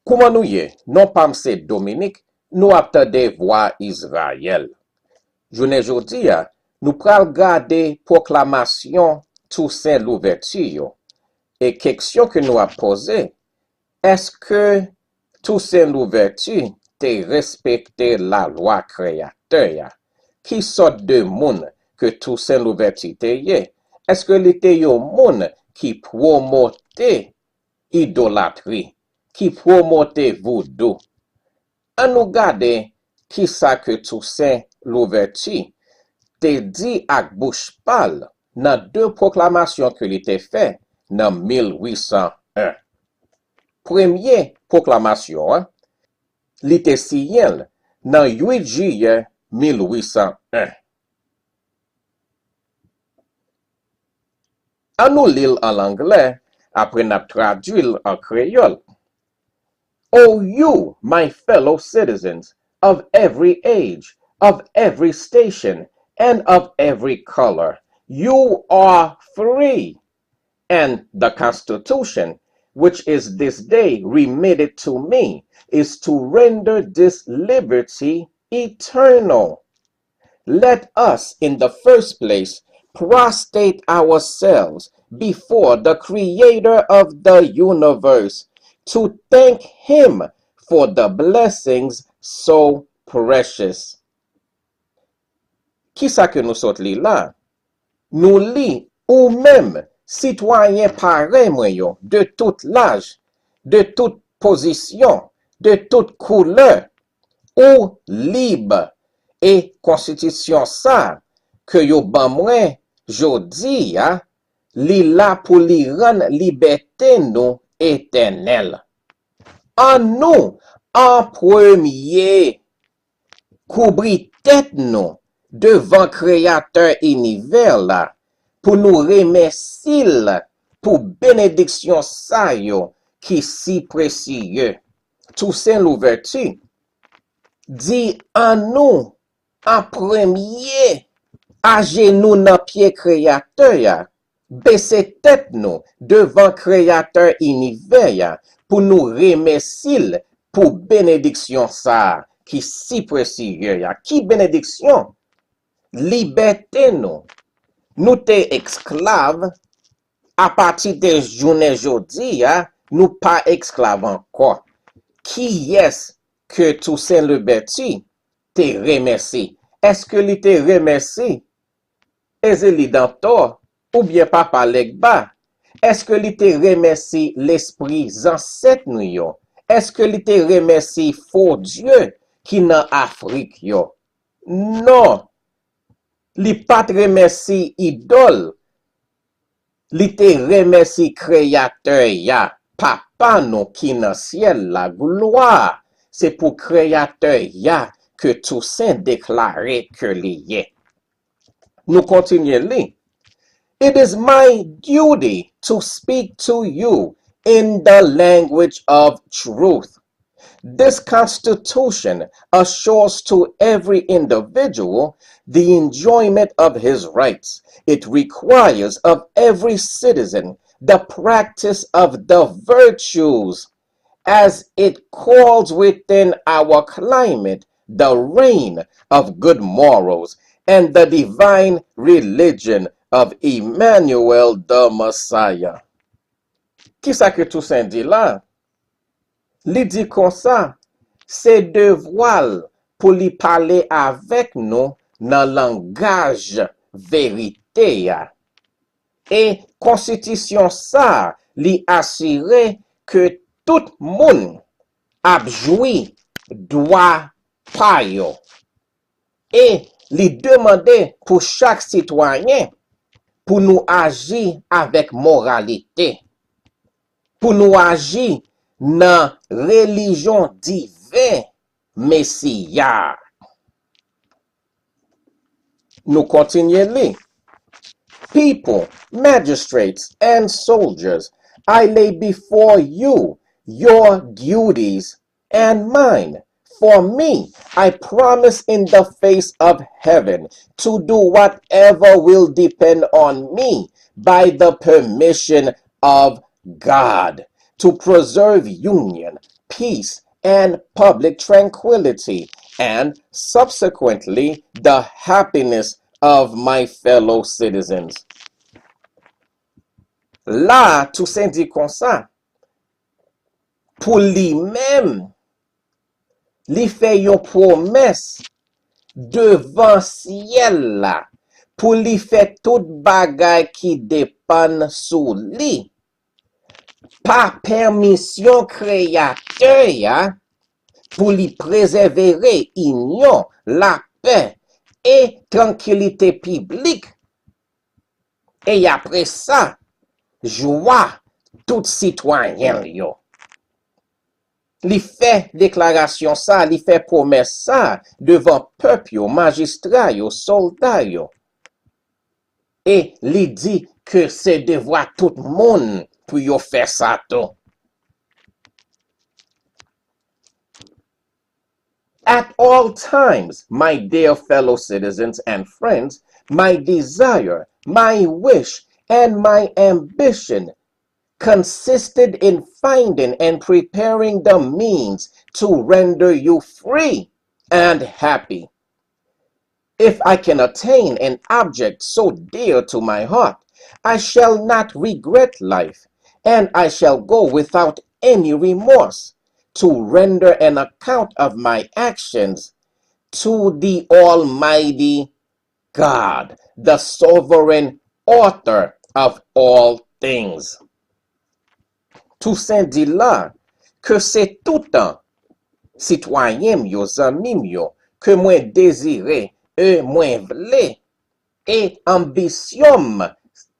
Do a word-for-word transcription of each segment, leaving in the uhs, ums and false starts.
Kouman nou ye? Non pa m se Dominique, nou ap tande Vwa Izrayèl. Jounen jodi a, nou pral gade pwoklamasyon Tousen Louvèti yo. E keksyon ke nou ap poze, èske Tousen Louvèti te respekte lalwa Kreyatè a? Ki sòt de moun ke Tousen Louvèti te ye? Èske li te yon moun ki pwomote idolatri, ki pwomote voudou? Ann nou gade kisa ke Tousen Louvèti te di ak bouch pa l nan de pwoklamasyon ke li te fè nan mil wi san en. Premye pwoklamasyon an, li te siyen l nan uit jiyè mil wi san en. Ann nou li l an anglè, apre n ap tradui l an kreyòl. O you, my fellow citizens, of every age, of every station, and of every color, you are free. And the Constitution, which is this day remitted to me, is to render this liberty eternal. Let us, in the first place, prostrate ourselves before the Creator of the universe to thank Him for the blessings so precious. Kisa ke nou sot li la? Nou li, ou menm, sitwayen parèy mwen yo, de tout laj, de tout pozisyon, de tout koulè, ou lib. E konstitisyon sa ke yo ban mwen jodi a, li la pou li rann libète nou etènèl. Ann nou, an premye, kouvri tèt nou devan Kreyatè inivè la pou nou remèsye l pou benediksyon sa yo ki si presye. Tousen Louvèti di, ann nou, an premye, ajenou nan pye Kreyatè a, bese tèt nou devan Kreyatè inivè a pou nou remèsye l pou benediksyon sa a ki si presye a. Ki benediksyon? Libète nou. Nou te esklav, apati de jounen jodi a, nou pa esklav ankò. Kiyès ke Tousen Louvèti te remèsye? Èske li te remèsye Ezili Dantò oubyen Papa Legba? Èske li te remèsye lespri zansèt nou yo? Èske li te remèsye fo dye ki nan Afrik yo? Non, li pa t remèsye idòl. Li te remèsye Kreyatè a, Papa nou ki nan syèl la. Glwa se pou Kreyatè a ke Tousen deklare ke li ye. Nou kontinye li. It is my duty to speak to you in the language of truth. This Constitution assures to every individual the enjoyment of his rights. It requires of every citizen the practice of the virtues as it calls within our climate the reign of good morals and the divine religion of Emmanuel the Messiah. Kisa ke Tousen di la? Li di konsa, se devwa l pou li pale avèk nou nan langaj verite a. E konstitisyon sa a, li asire ke tout moun ap jwi dwa pa yo. E li demande pou chak sitwayen pou nou aji avèk moralite, pou nou aji nan relijyon diven Mesi a. Nou kontinye li. People, magistrates, and soldiers, I lay before you your duties and mine. For me, I promise in the face of heaven to do whatever will depend on me by the permission of God to preserve union, peace and public tranquility, and subsequently the happiness of my fellow citizens. La, Tousen di konsa, pou li menm, li fè yon pwomès devan syèl la pou li fè tout bagay ki depann sou li, pa pèmisyon Kreyatè a, pou li prezèvere inyon, lapè e trankilite piblik, e apre sa, jwa tout sitwayen l yo. Li fè deklarasyon sa, li fè pwomès sa devan pèp yo, majistra yo, sòlda yo. E li di ke se devwa tout moun pou yo fè sa tou. At all times, my dear fellow citizens and friends, my desire, my wish, and my ambition consisted in finding and preparing the means to render you free and happy. If I can attain an object so dear to my heart, I shall not regret life, and I shall go without any remorse to render an account of my actions to the Almighty God, the sovereign author of all things. Tousen di la ke se toutan sitwayen m yo, zanmi m yo, ke mwen dezire e mwen vle, e anbisyon m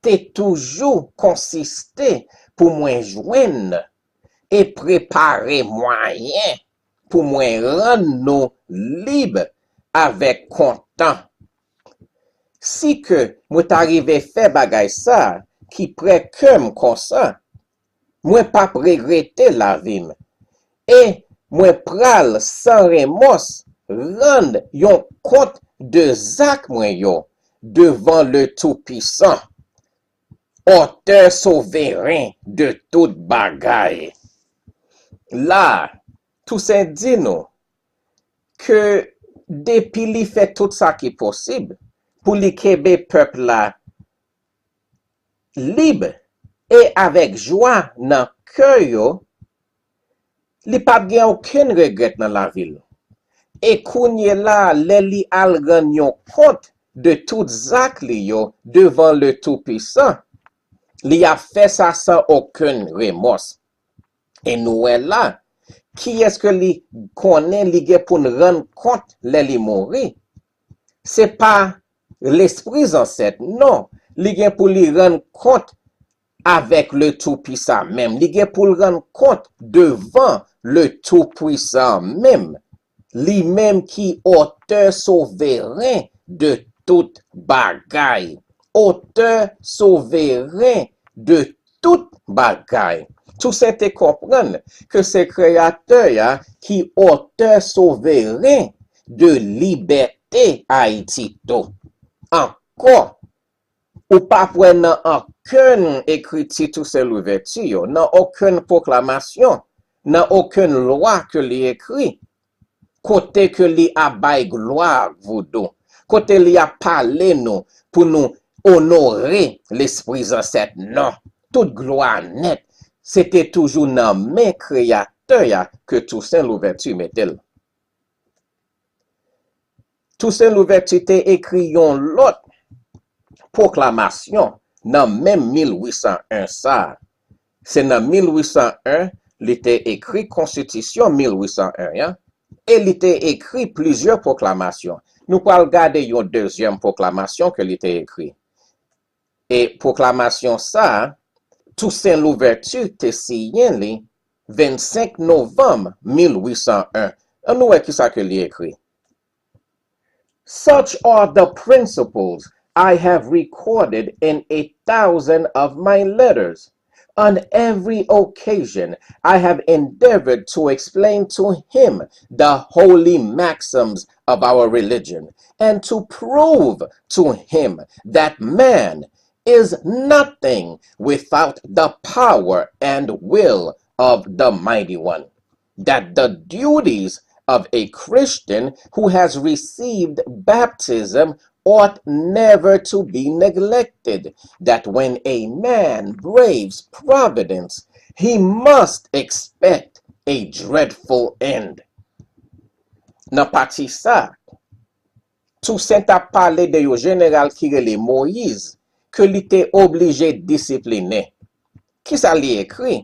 te toujou konsiste pou mwen jwenn e prepare mwayen pou mwen rann nou lib avèk kontan. Si ke mwen ta rive fè bagay sa ki prè kè m konsa, mwen p ap regrete lavi m. E mwen pral san remòs rann yon kont de zak mwen yo devan le Toupisan, otè soveren de tout bagay. La, Tousen di nou ke depi li fè tout sa ki posib pou li kenbe pèp la lib e avèk jwa nan kè yo, li p ap gen okenn regrèt nan lavi l. E kounye la, lè li al rann yon kont de tout zak li yo devan le Toupisan, li ap fè sa san okenn remòs. E nou wè la, kiyès ke li konnen li gen pou l rann kont lè li mouri? Se pa lespri zansèt, non. Li gen pou li rann kont avèk le Toupisan menm. Li gen pou l rann kont devan le Toupisan menm. Li menm ki otè soveren de tout bagay. Otè soveren de tout bagay. Tousen te konprann ke se Kreyatè a ki otè soveren de libète Ayiti tou. Ankò, ou p ap wè nan okenn ekriti Tousen Louvèti yo, nan okenn pwoklamasyon, nan okenn lwa ke li ekri, kote ke li ap bay glwa Vodou, kote li ap pale nou pou nou onore lespri zansèt. Non, tout glwa nèt, se te toujou nan men Kreyatè a ke Tousen Louvèti mete l. Tousen Louvèti te ekri yon lòt pwoklamasyon nan menm mil wi san en sa a. Se nan mil wi san en li te ekri Konstitisyon mil wi san en an, e li te ekri plizyè pwoklamasyon. Nou pral gade yon dezyèm pwoklamasyon ke li te ekri. E pwoklamasyon sa a, Tousen Louvèti te siyen li vennsenk novanm mil wi san en. Ann nou wè kisa ke li ekri. Such are the principles I have recorded in a thousand of my letters. On every occasion, I have endeavored to explain to him the holy maxims of our religion and to prove to him that man is nothing without the power and will of the Mighty One. that the duties of a Christian who has received baptism ought never to be neglected, that when a man braves providence, he must expect a dreadful end. Nan pati sa, Toussaint t ap pale de yon jeneral ki rele Moyiz, ke li te oblije disiplinen. Kisa li ekri?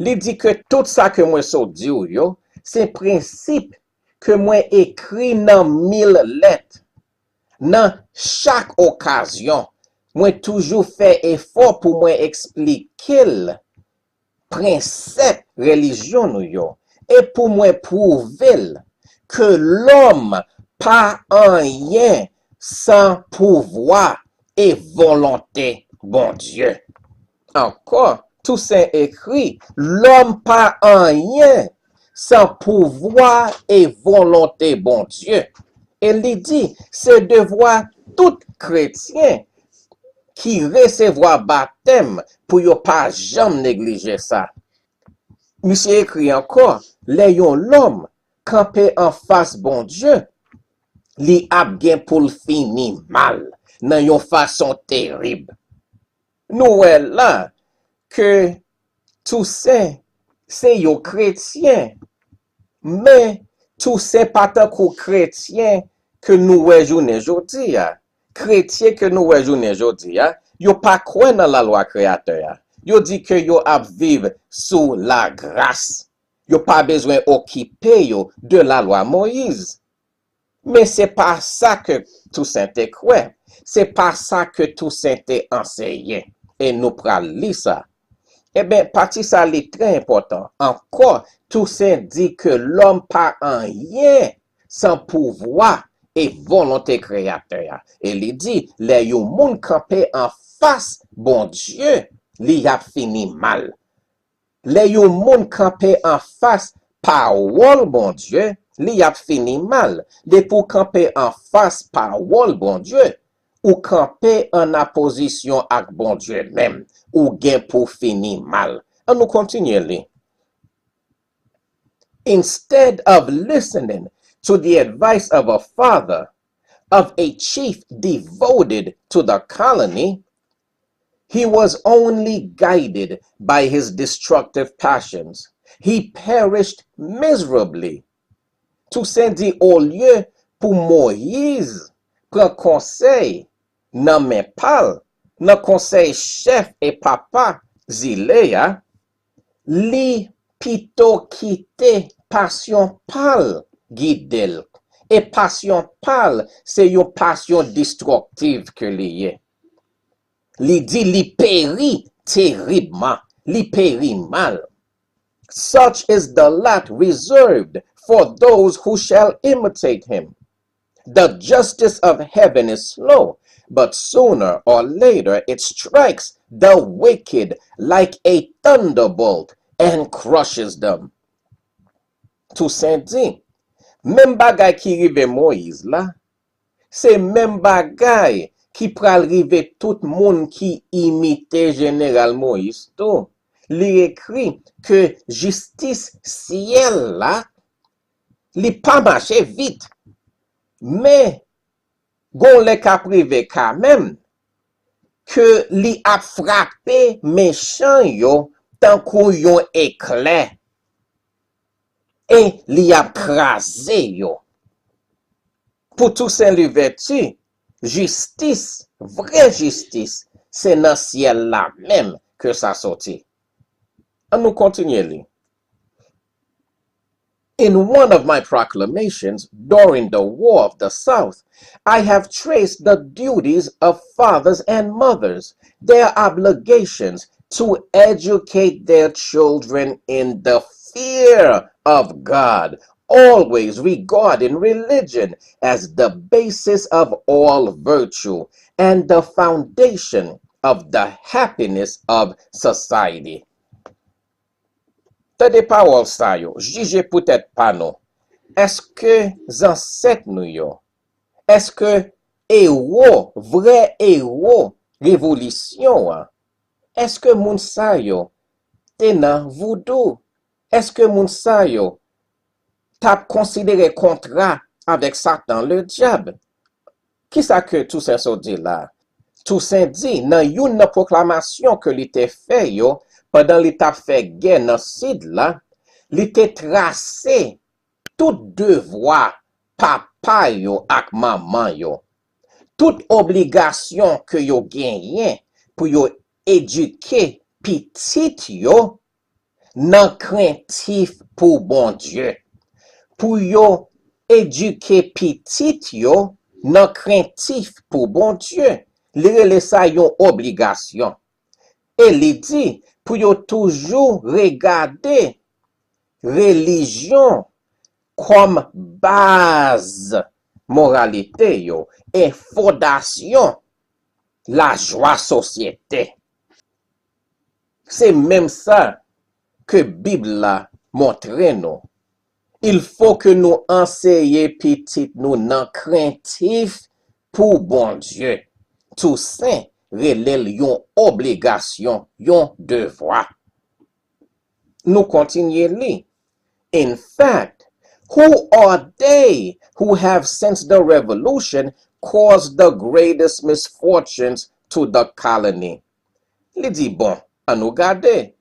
Li di ke tout sa ke mwen sot di w yo, se prensip ke mwen ekri nan mil lèt. Nan chak okazyon, mwen toujou fè efò pou mwen eksplike l prensip relijyon nou yo, e pou mwen pwouve l ke lòm pa anyen san pouvwa e volonte Bondye. Ankò, Toussaint ekri, lòm pa anyen san pouvwa e volonte Bondye. E li di, se devwa tout kretyen ki resevwa batèm pou yo pa janm neglije sa. Misye ekri ankò, lè yon lòm kanpe anfas Bondye, li ap gen pou l fini mal nan yon fason terib. Nou wè la ke Toussaint se yon kretyen, men Toussaint pa tankou kretyen ke nou wè jounen jodi a. Kretyen ke nou wè jounen jodi a, yo pa kwè nan lalwa Kreyatè a. Yo di ke yo ap viv sou lagras. Yo pa bezwen okipe yo de lalwa Moyiz. Men se pa sa ke Toussaint te kwè. Se pa sa ke Toussaint te anseye. E nou pral li sa. Ebyen, pati sa li trè enpòtan. Ankò, Toussaint di ke lòm pa anyen san pouvwa e volonte Kreyatè a. E li di, lè yon moun kanpe anfas Bondye, li ap fini mal. Lè yon moun kanpe anfas pawòl Bondye, li ap fini mal. Depi w kanpe anfas pawòl Bondye, ou kanpe an opozisyon ak Bondye menm. Ou gen pou fini mal. An nou kontinye li. Instead of listening to the advice of a father, of a chief devoted to the colony, he was only guided by his destructive passions. He perished miserably. Toussaint di, olye pou Moyiz pran konsèy nan men pa l, nan konsèy chèf e papa zile a, li pito kite pasyon pa l gide l. E pasyon pa l, se yon pasyon destriktif ke li ye. Li di li peri teribman, li peri mal. Such is the lot reserved for those who shall imitate him. The justice of heaven is slow, but sooner or later it strikes the wicked like a thunderbolt and crushes them. Toussaint di, menm bagay ki rive Moyiz la, se menm bagay ki pral rive tout moun ki imite Jeneral Moyiz tou. Li ekri ke jistis syèl la, li pa mache vit, men gon lè k ap rive kanmenm ke li ap frape mechan yo tankou yon eklè e li ap kraze yo. Pou Toussaint Louverture, jistis, vrè jistis, se nan syèl la menm ke sa soti. An nou kontinye li. In one of my proclamations during the War of the South, I have traced the duties of fathers and mothers, their obligations to educate their children in the fear of God, always regarding religion as the basis of all virtue and the foundation of the happiness of society. Tande pawòl sa yo, jije poutèt pa nou. Èske zansèt nou yo, èske ewo, vrè ewo revolisyon an, èske moun sa yo te nan voudou? Èske moun sa yo t ap konsidere kontra avèk Satan Ledyab? Kisa ke Toussaint sot di la? Toussaint di nan youn nan pwoklamasyon ke li te fè yo pandan li t ap fè gè nan Sid la, li te trase tout devwa papa yo ak manman yo, tout obligasyon ke yo genyen pou yo edike pitit yo nan krentif pou Bondye, pou yo edike pitit yo nan krentif pou Bondye. Li rele sa yon obligasyon. E li di pou yo toujou regade relijyon kòm baz moralite yo e fondasyon lajwa sosyete. Se menm sa ke Bib la montre nou. Il faut que nou anseye pitit nou nan krentif pou Bondye. Toussaint rele l yon obligasyon, yon devwa. Nou kontinye li. In fact, who are they who have since the revolution caused the greatest misfortunes to the colony? Li di, bon, ann nou gade.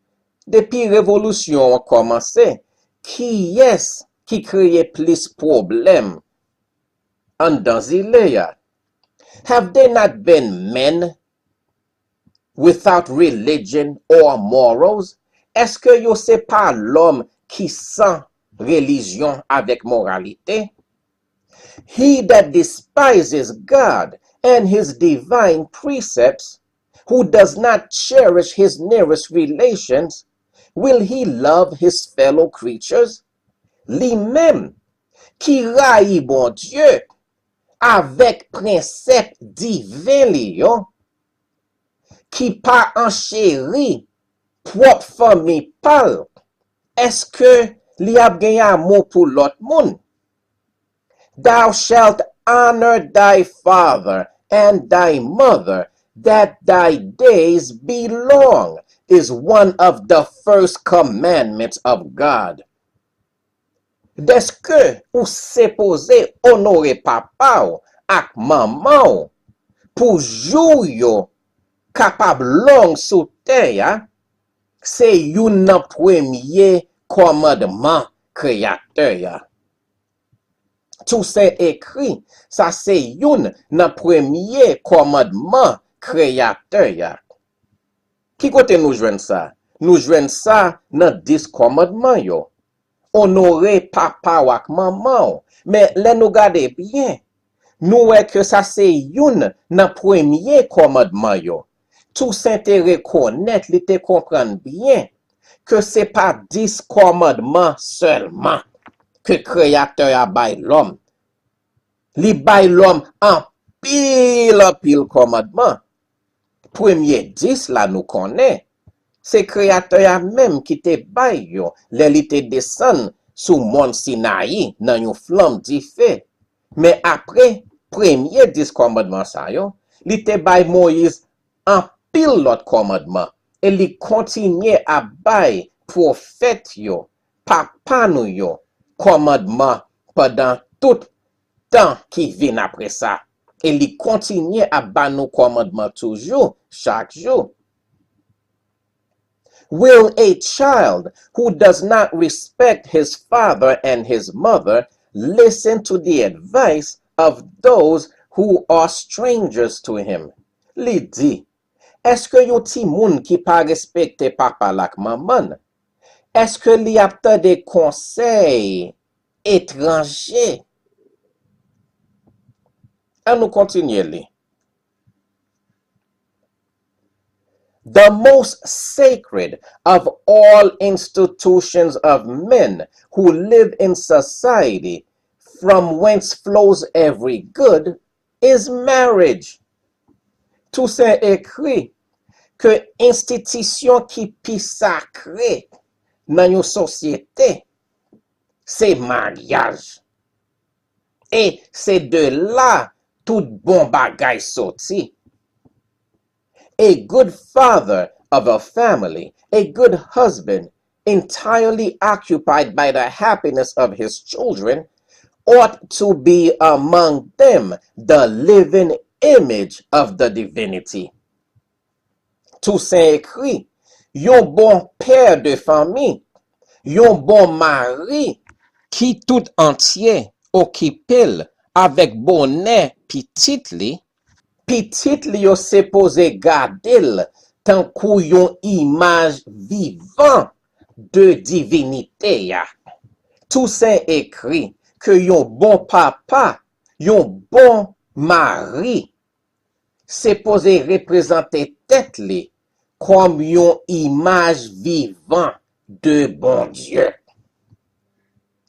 Depi revolisyon an kòmanse, kiyès ki kreye plis pwoblèm anndan zile a? Have they not been men without religion or morals? Èske yo se pa lòm ki san relijyon avèk moralite? He that despises God and his divine precepts, who does not cherish his nearest relations, will he love his fellow creatures? Li menm ki rayi Bondye avèk prensèp diven li yo, ki pa ancheri pwòp fanmi pa l, èske li ap gen amou pou lòt moun? Thou shalt honor thy father and thy mother, that thy days be long, is one of the first commandments of God. Dèske ou sipoze onore papa w ak manman w pou jou yo kapab long sou tè a, se youn nan premye kòmandman Kreyatè a. Toussaint ekri, sa se youn nan premye kòmandman Kreyatè a. Ki kote nou jwenn sa? Nou jwenn sa nan dis kòmandman yo. Onore papa w ak manman w. Men lè nou gade byen, nou wè ke sa se youn nan premye kòmandman yo. Toussaint te rekonèt, li te konprann byen ke se pa dis kòmandman sèlman ke Kreyatè a bay lòm. Li bay lòm anpil, anpil kòmandman. Premye dis la nou konnen, se Kreyatè a menm ki te bay yo lè li te desann sou mòn Sinayi nan yon flanm dife. Men apre premye dis kòmandman sa yo, li te bay Moyiz anpil lòt kòmandman, e li kontinye ap bay pwofèt yo, papa nou yo, kòmandman pandan tout tan ki vin apre sa. E li kontinye ap ba nou kòmandman toujou, chak jou. Will a child who does not respect his father and his mother listen to the advice of those who are strangers to him? Li di, èske yon timoun ki pa respekte papa l ak manman l, èske li ap tande konsèy etranje? An nou kontinye li. The most sacred of all institutions of men who live in society, from whence flows every good, is marriage. Toussaint ekri ke enstitisyon ki pi sakre nan yon sosyete se maryaj. E se de la tout bon bagay soti. A good father of a family, a good husband, entirely occupied by the happiness of his children, ought to be among them the living image of the divinity. Toussaint ekri, yon bon pè de fanmi, yon bon mari ki tout antye okipe l avèk bonè pitit li, pitit li yo sipoze gade l tankou yon imaj vivan de divinite a. Toussaint ekri ke yon bon papa, yon bon mari, sipoze reprezante tèt li kòm yon imaj vivan de Bondye.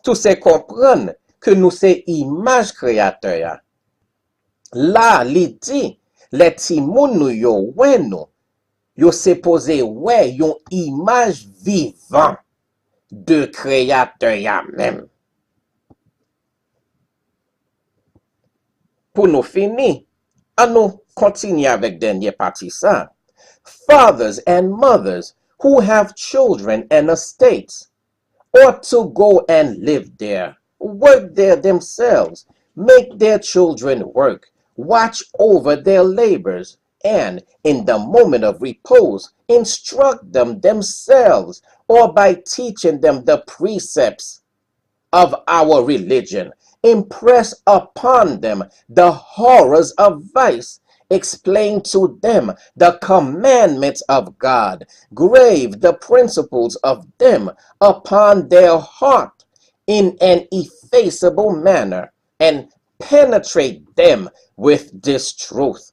Toussaint konprann ke nou se imaj Kreyatè a. La, li di, lè timoun nou yo wè nou, yo sipoze wè yon imaj vivan de Kreyatè a menm. Pou nou fini, ann nou kontinye avèk dènye pati sa. Fathers and mothers who have children and estates ought to go and live there, work there themselves, make their children work, watch over their labors, and, in the moment of repose, instruct them themselves, or by teaching them the precepts of our religion, impress upon them the horrors of vice, explain to them the commandments of God, grave the principles of them upon their heart in an effaceable manner, and penetrate them with this truth.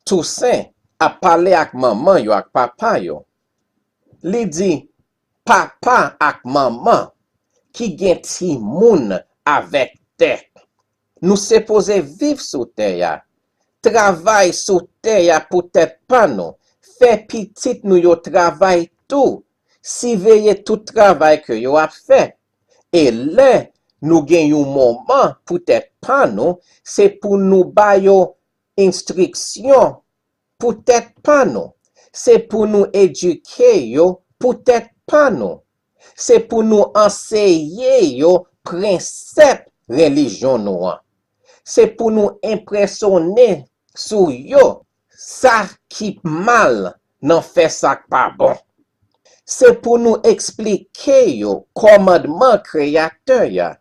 Toussaint ap pale ak manman yo, ak papa yo. Li di, papa ak manman ki gen timoun avèk tè, nou sipoze viv sou tè a, travay sou tè a pou tèt pa nou, fè pitit nou yo travay tou, siveye tout travay ke yo ap fè. E lè nou gen yon moman pou tèt pa nou, se pou nou ba yo enstriksyon pou tèt pa nou. Se pou nou edike yo pou tèt pa nou. Se pou nou anseye yo prensèp relijyon nou an. Se pou nou enpresyone sou yo sa ki mal nan fè sa k pa bon. Se pou nou eksplike yo kòmandman Kreyatè a.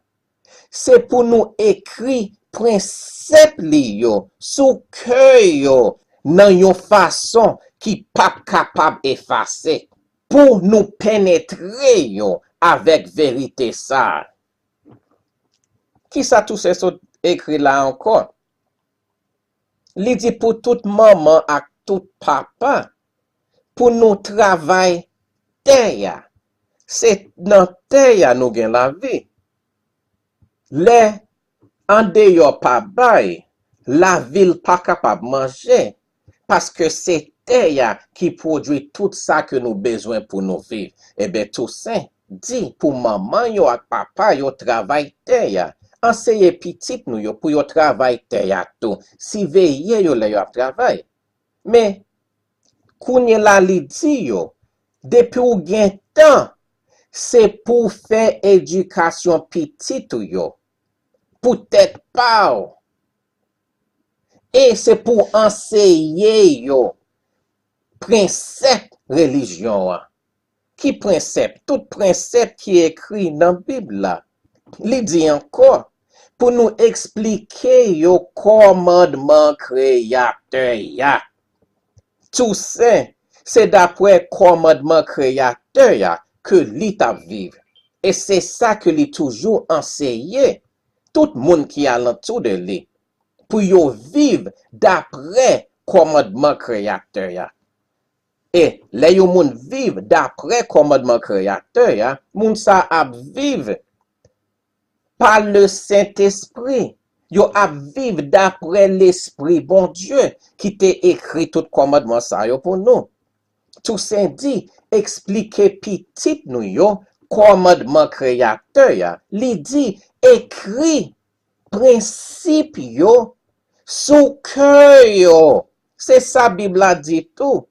Se pou nou ekri prensèp li yo sou kè yo nan yon fason ki p ap kapab efase, pou nou penetre yo avèk verite sa a. Kisa Toussaint sot ekri la ankò? Li di pou tout manman ak tout papa, pou nou travay tè a. Se nan tè a nou gen lavi. Lè andeyò pa bay, lavil pa kapab manje, paske se tè a ki pwodui tout sa ke nou bezwen pou nou viv. Ebyen, Toussaint di pou manman yo ak papa yo travay tè a. Anseye pitit nou yo pou yo travay tè a tou. Siveye yo lè yo ap travay. Men, kounye la li di yo, depi w gen tan, se pou w fè edikasyon pitit ou yo pou tèt pa w. E se pou w anseye yo prensèp relijyon an. Ki prensèp? Tout prensèp ki ekri nan Bib la. Li di ankò, pou nou eksplike yo kòmandman Kreyatè a. Tousen, se dapre kòmandman Kreyatè a ke li t ap viv. E se sa ke li toujou anseye tout moun ki alantou de li, pou yo viv dapre kòmandman Kreyatè a. E lè yon moun viv dapre kòmandman Kreyatè a, moun sa ap viv pa le Sentespri. Yo ap viv dapre Lespri Bondye ki te ekri tout kòmandman sa yo pou nou. Tousen di, eksplike pitit nou yo kòmandman Kreyatè a. Li di, ekri prensip yo sou kè yo. Se sa Bib la di tou.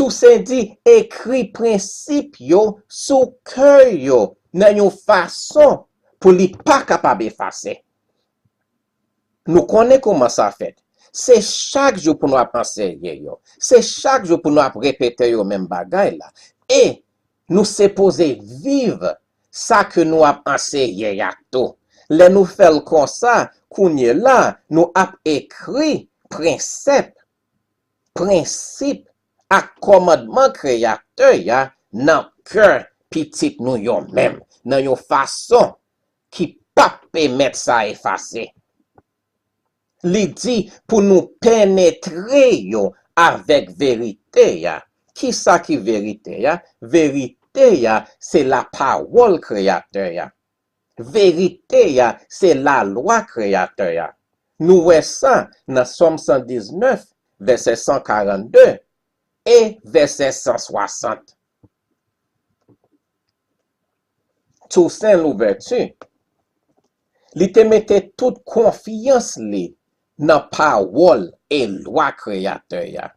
Tousen di, ekri prensip yo sou kè yo nan yon fason pou li pa kapab efase. Nou konnen kòman sa fèt. Se chak jou pou nou ap anseye yo. Se chak jou pou nou ap repete yo menm bagay la. E nou sipoze viv sa ke nou ap anseye a tou. Lè nou fè l konsa, kounye la, nou ap ekri prensip, prensip ak kòmandman Kreyatè a nan kè pitit nou yo menm, nan yon fason ki p ap pèmèt sa efase. Li di pou nou penetre yo avèk verite a. Kisa ki verite a? Verite a, se lapawòl Kreyatè a. Verite a, se lalwa Kreyatè a. Nou wè sa nan Sòm san diznèf, vèsè san karannde e vèsè san swasant. Tousen Louvèti, li te mete tout konfyans li nan pawòl e lwa Kreyatè a.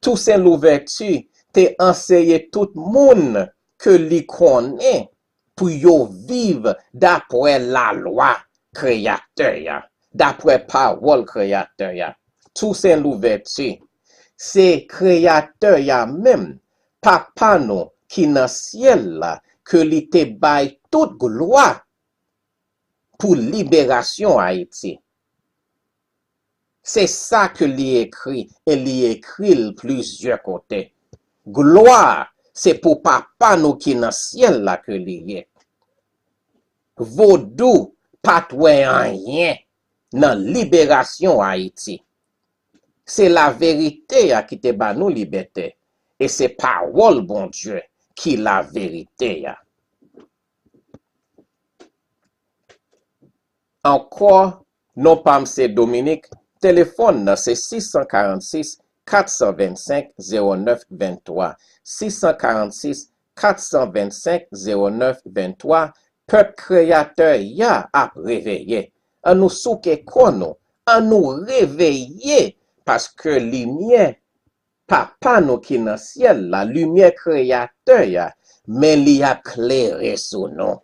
Tousen Louvèti te anseye tout moun ke li konnen pou yo viv dapre lalwa Kreyatè a, dapre pawòl Kreyatè a. Tousen Louvèti, se Kreyatè a menm, Papa nou ki nan syèl la, ke li te bay tout glwa pou liberasyon Ayiti. Se sa ke li ekri, e li ekri l plizyè kote. Glwa se pou Papa nou ki nan syèl la ke li ye. Vodou pa t wè anyen nan liberasyon Ayiti. Se laverite a ki te ba nou libète, e se pawòl Bondye ki laverite a. Ankò, non pa m se Dominique, telefòn nan se sis san karannsis, kat san vennsenk, zewo nèf venntwa, sis san karannsis, kat san vennsenk, zewo nèf venntwa. Pèp Kreyatè a ap reveye. Ann nou souke kò nou, ann nou reveye, paske limyè Papa nou ki nan syèl la, limyè Kreyatè a, men li ap klere sou nou.